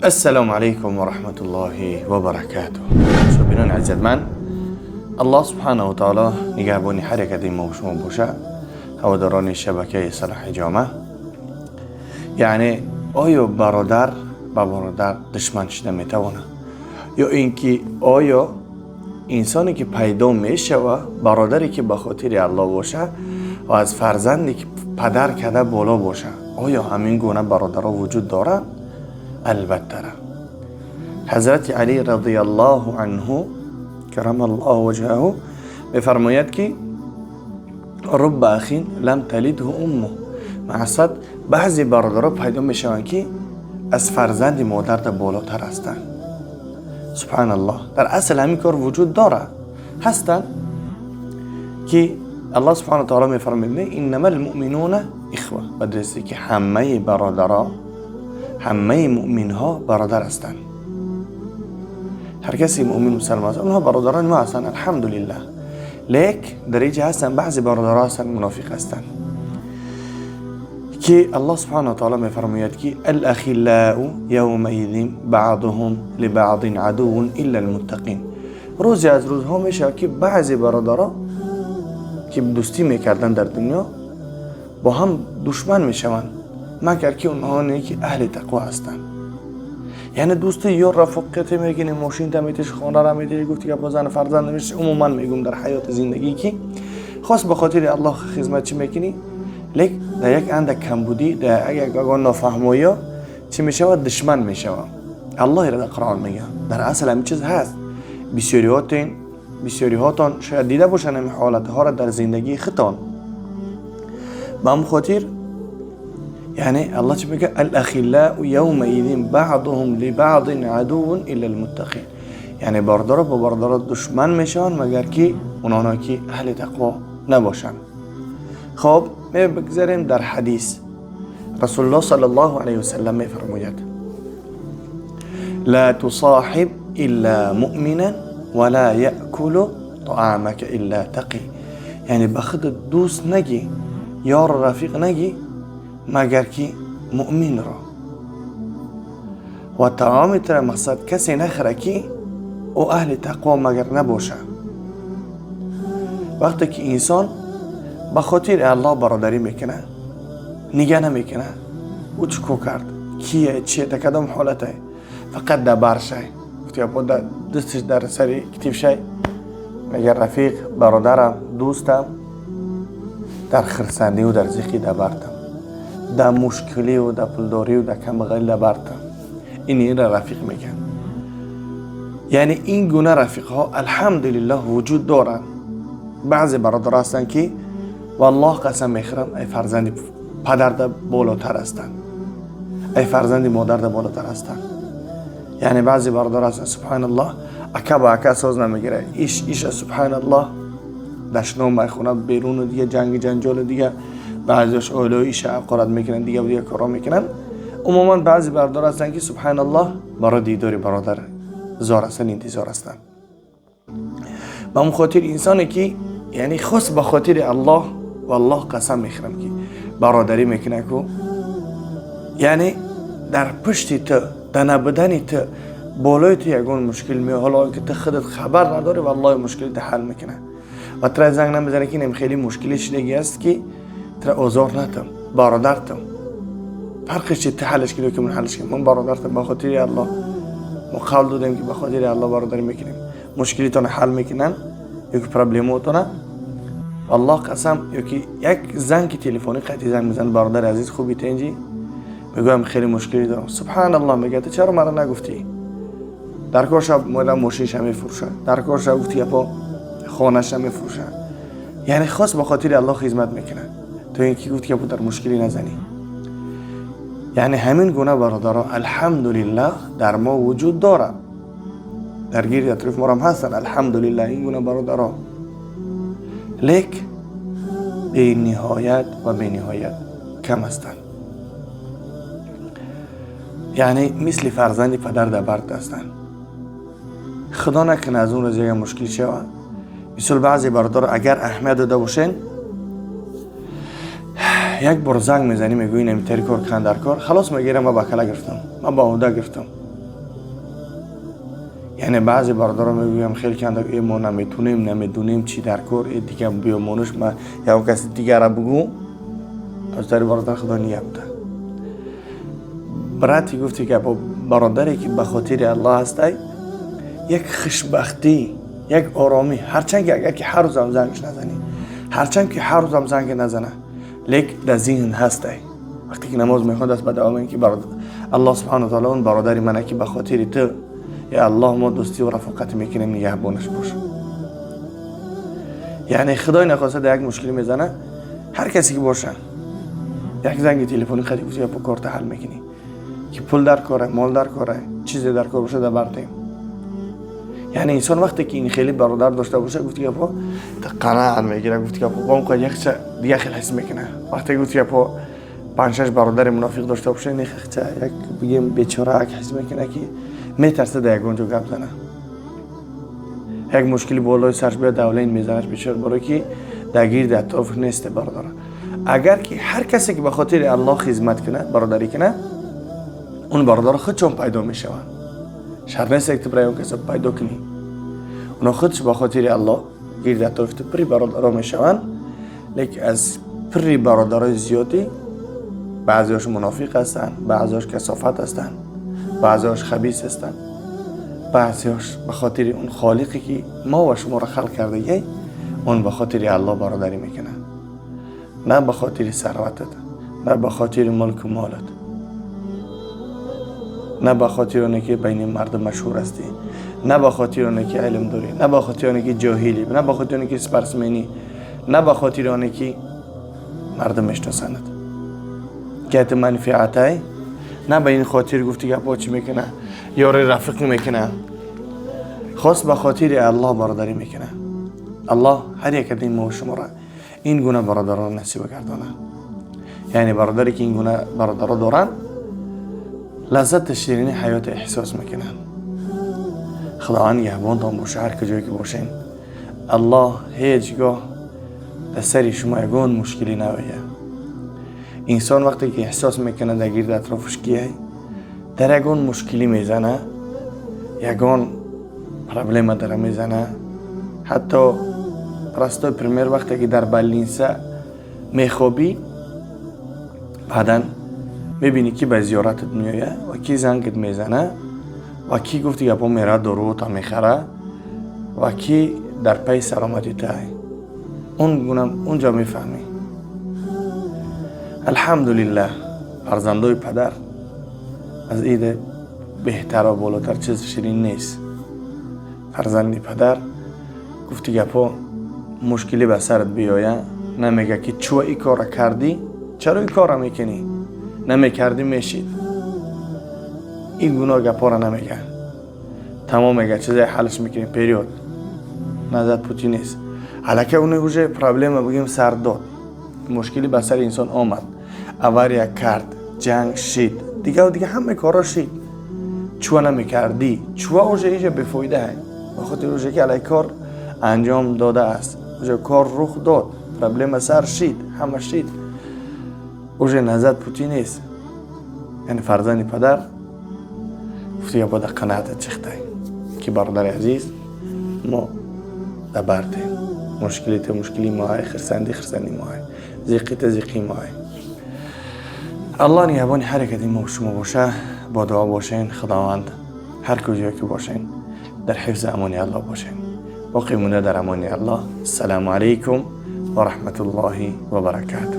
Ассалому алайкум ва раҳматуллоҳи ва баракатуҳ. Бинандагони азизман, Аллоҳ субҳанаҳу ва таъоло нигаҳбони ҳар яке мо ва шумо боша. Ҳаводорони шабакаи Салоҳи Ҷомеа. Яъне оё бародар ба бародар душман шуда метавонад? Ё инки оё инсоне ки пайдо мешава, бародаре ки ба хотири Аллоҳ боша ва аз фарзанде ки падар карда боло боша, оё ҳамин гуна бародаро вуҷуд доранд? Албатта. Ҳазрати Алӣ радиаллоҳу анҳу карамаллоҳу ваҷҳаҳу мефармояд, ки рубба ахин лам талидҳу умму. Мақсад, баъзе бародаро пайдо мешаванд, ки аз фарзанди модарда болотар ҳастанд. Субҳаналлоҳ, дар асл ҳамин кор вуҷуд дорад, ҳастанд, ки Аллоҳ субҳана таоло мефармояд: иннама алмуъминуна ихва. Ба дурустӣ ки ҳамаи бародаро, ҳамаи муъминҳо бародар ҳастанд. Ҳар касе муъмин, мусалмон аст, онҳо бародарони мо ҳастанд, алҳамдулиллаҳ. Лек дар инҷа ҳастанд баъзе бародаро ҳастанд, мунофиқ ҳастанд, ки Аллоҳ субҳана таоло мефармояд, ки алахиллау явмаизин баъдуҳум либаъдин адувун илла алмуттақин. Рӯзе аз рӯзҳо мешавад, ки баъзе бародаро, ки дӯстӣ мекарданд дар дунё, бо ҳам душман мешаванд, магар ки онҳоне ки аҳли тақво ҳастанд. Яъне дӯстӣ ё рафоқате мекунӣ, мошинта метиш, хонара метиш, гуфти гапо, зан, фарзанд намеши. Умуман мегӯм, дар ҳаёти зиндагӣ ки хос ба хотири Аллоҳ хизмат чӣ мекунӣ, лек дар як андак камбудӣ, дар як ягон нофаҳмоиё чӣ мешавад? Душман мешавад. Аллоҳ ира дар Қуръон мегӯяд. Дар асл ҳамин чиз ҳаст. Бисёриҳотон шояд дида бошанд ҳамин ҳолатҳоро дар зиндагии худтон. Ба ҳамн хотир, яъне Аллоҳ чӣ мегӯяд? Алахиллау явмаизин баъдуҳум либаъдин адувун илла алмуттақин. Яъне бародаро бо бародаро душман мешаванд, магар ки ононо ки аҳли тақво набошанд. Хоб, мебигзарем. Дар ҳадис Расулуллоҳ саллаллоҳу алайҳи васаллам мефармояд: ла тусоҳиб илла муъминан ва ла яъкулу таамака илла тақӣ. Яъне ба худат дӯст нагӣ, ёру рафиқ нагӣ, магар ки муъминро, ва таоми тура, мақсад, касе нахӯра, ки ӯ аҳли тақво магар набошад. Вақте ки инсон ба хотири Аллоҳ бародарӣ мекунад, нигаҳ намекунад ӯ чӣ кор кард, кие, чие, дар кадом ҳолате, фақат дар баршай, дасташ дар сари китифшай, мегар рафиқ, бародарам, дӯстам, дар хирсандиву дар зиқӣ дар бартам, дар мушкилию дар пулдорию дар камбағалӣ дар бартам. Ин инра рафиқ мегӯянд. Яъне ин гуна рафиқҳо, алҳамдулиллоҳ, вуҷуд доранд. Баъзе бародаро ҳастанд, ки валлоҳ қасам мехӯрам, ай фарзанди падарда болотар ҳастанд, ай фарзанди модарда болотар ҳастанд. Яъне баъзе бародаро ҳастанд, субҳаналлоҳ, ака ба ака соз намегирад. Иш иша, субҳаналлоҳ, дашном майхона беруну дига ҷанги ҷанҷолу дига, баъзеош оилаи иша ҳақорат мекунанд, дига дига корҳо мекунанд. Умуман, баъзе бародаро ҳастанд, ки субҳаналлоҳ, барои дидори бародар зор ҳастанд, интизор ҳастанд. Ба он хотир, инсоне ки яъне хос ба хотири Аллоҳ, валлоҳ қасам мехӯрам, ки бародарӣ мекунад ку, яъне дар пушти ту, дар набудани ту, болои ту ягон мушкил меояд, ҳоло ки ту худат хабар надорӣ, валлоҳи, мушкилита ҳал мекунад ва тура занг намезанад, ки инам хеле мушкили шидагӣ аст, ки тура озор натам, бародартам. Фарқиш чи, ту ҳаллаш кунӣ, ки ман ҳаллаш кунам? Ман бародартам, ба хотири Аллоҳ мо қавл додем, ки ба хотири Аллоҳ бародарӣ мекунем. Мушкилитона ҳал мекунанд ё ки проблемотона, валлоҳ қасам, ё ки як занги телефонӣ қатъи занг мезанад: «Бародари азиз, хуби, тенҷӣ?» Мегӯям: «Хеле мушкилӣ дорам». Субҳаналлоҳ, мегӯяд: «Ту чаро мара нагуфтӣ?» Дар кор шаб мола мошинша мефурӯшад, дар кор шаб, гуфти гапо, хонаша мефурӯшад. Яъне хос ба хотири Аллоҳ хизмат мекунад, то ин ки, гуфти гапо, дар мушкилӣ назанӣ. Яъне ҳамин гуна бародаро, алҳамдулиллаҳ, дар мо вуҷуд дорад, дар гирди атрофи морам ҳастанд, алҳамдулиллаҳ, ин гуна бародаро, лек бениҳоят ва бениҳоят кам ҳастанд. Яъне мисли фарзанди падар дар бард ҳастанд. Худо накунад, аз он рӯз яган мушкил шавад. Мисол, баъзе бародаро агар аҳамият дода бошен, як бор занг мезанӣ, мегӯӣ: «Намитари кор кан, дар кор халос». Мегирам, ма ба кала гирифтам, ман ба ӯҳда гирифтам. Яъне баъзе бародаро мегӯям хеле канда мо наметунем, намедунем чӣ дар кор, дига биёмонуш ма ягон каси дигара бугӯ. Аз тари бародар худо нига буда. Брати гуфти гапо, бародаре ки ба хотири Аллоҳ ҳастай, як хушбахтӣ, як оромӣ. Ҳарчанд ки агар ки ҳар рӯзам зангш назанӣ, ҳарчанд ки ҳар рӯзам занге назана, лек дар зиҳн ҳастай. Вақте ки намоз мехонд, аст ба давом ки Аллоҳ субҳану таоло он бародари мана ки ба хотири ту, я Аллоҳ, мо дӯстию рафоқат мекунем, нигаҳбонаш бош. Яъне худои нахоста дар як мушкилӣ мезана, ҳар касе ки боша, як занги телефонӣ қади гуфти по корта ҳал мекунӣ, ки пул дар кора, мол дар кора, чизе дар кор боша, дар бартем. Яъне инсон вақте ки ин хеле бародар дошта боша, гуфти гапо, қанаат мегира. Гуфти гапо, бомқа якча дига хел ҳис мекуна. Вақте гуфти гапо панҷ-шаш бародари мунофиқ дошта боша, нехча як бигем бечораак ҳис мекуна, ки метарса дар ягон ҷо гап зана. Як мушкили болои сарш биёд, давление мезанаш бечора, барое ки дар гирди атроф несте бародара. Агар ки ҳар касе ки ба хотири Аллоҳ хизмат кунад, бародарӣ кунад, он бародаро худшон пайдо мешаванд. Шарт нест ки ту барои он каса пайдо кунӣ. Оно худш ба хотири Аллоҳ гирди атрофи ту пури бародаро мешаванд. Лекин аз пури бародарои зиёдӣ баъзеҳош мунофиқ ҳастанд, баъзеҳош касофат ҳастанд, баъзеҳош хабис ҳастанд, баъзеҳош ба хотири он холиқе ки мо ва шуморо халқ кардагӣ, он ба хотири Аллоҳ бародарӣ мекунад, на ба хотири сарватат, на ба хотири мулку молат, на ба хотири оне ки байни мардум машҳур ҳастӣ, на ба хотири оне ки илм дорӣ, на ба хотири оне ки ҷоҳилӣ, на ба хотири оне ки спортсменӣ, на ба хотири оне ки мардум мешиносанад, ки манфиатай, на ба ин хотир. Гуфти гапҳо чӣ мекуна? Ёри рафиқ мекуна, хос ба хотири Аллоҳ бародарӣ мекуна. Аллоҳ ҳар як аз мо шуморо ин гуна бародарон насиба гардонад. Яъне бародаре ки ин гуна бародаро доранд, лаззати ширини ҳаётро эҳсос мекунанд. Худованд нигаҳбонтон боша, ҳар куҷое ки бошен. Аллоҳ ҳеҷ гоҳ дар сари шумо ягон мушкилӣ наояд. Инсон вақте ки эҳсос мекунад, дар гирди атрофаш кияй, дар ягон мушкилӣ мезана, ягон проблема дара мезана. Ҳатто простой пример: вақте ки дар больница мехобӣ, баъдан мебинӣ, ки ба зиёратат меояд ва ки зангат мезана ва ки гуфти гапо мерад, доруота мехара ва ки дар пайи саломатӣ тай. Он гуна унҷо мефаҳмӣ. Алҳамдулиллаҳ, фарзандои падар аз ида беҳтару болотар чиз ширин нест. Фарзанди падар, гуфти гапо, мушкилӣ ба сарат биёя, намега ки чӯ и корра кардӣ, чаро и корра мекунӣ, намекардӣ мешид. Ин гуна гапҳоро намега. Тамом, мега, чизае ҳалш мекунем, вперёд, назад пути нест. Аллакай уне уже проблема, бигем, сар дод, мушкилӣ ба сари инсон омад, авария кард, ҷанг шид, дигаву дига ҳама корро шид. Чӯа намекардӣ, чӯа уже иҷа бефоида, ба хотири уже ки аллакай кор анҷом додааст, уже кор рух дод, проблема сар шид, ҳама шид, уже назад пути нест. Яъне фарзанди падар, гуфти бода қанаатат чихтай, ки бародари азиз, мо дар бартем, мушкилите мушкили моай, хирсанди хирсанди моай, зиқита зиқи моай. Аллоҳ нигаҳбони ҳар як аз мо шумо боша. Бо дуо бошен. Худованд ҳар куҷое ки бошен, дар ҳифзи амони Аллоҳ бошен. Боқӣ монда дар амони Аллоҳ. Ассалому алайкум ва раҳматуллоҳи ва баракатуҳ.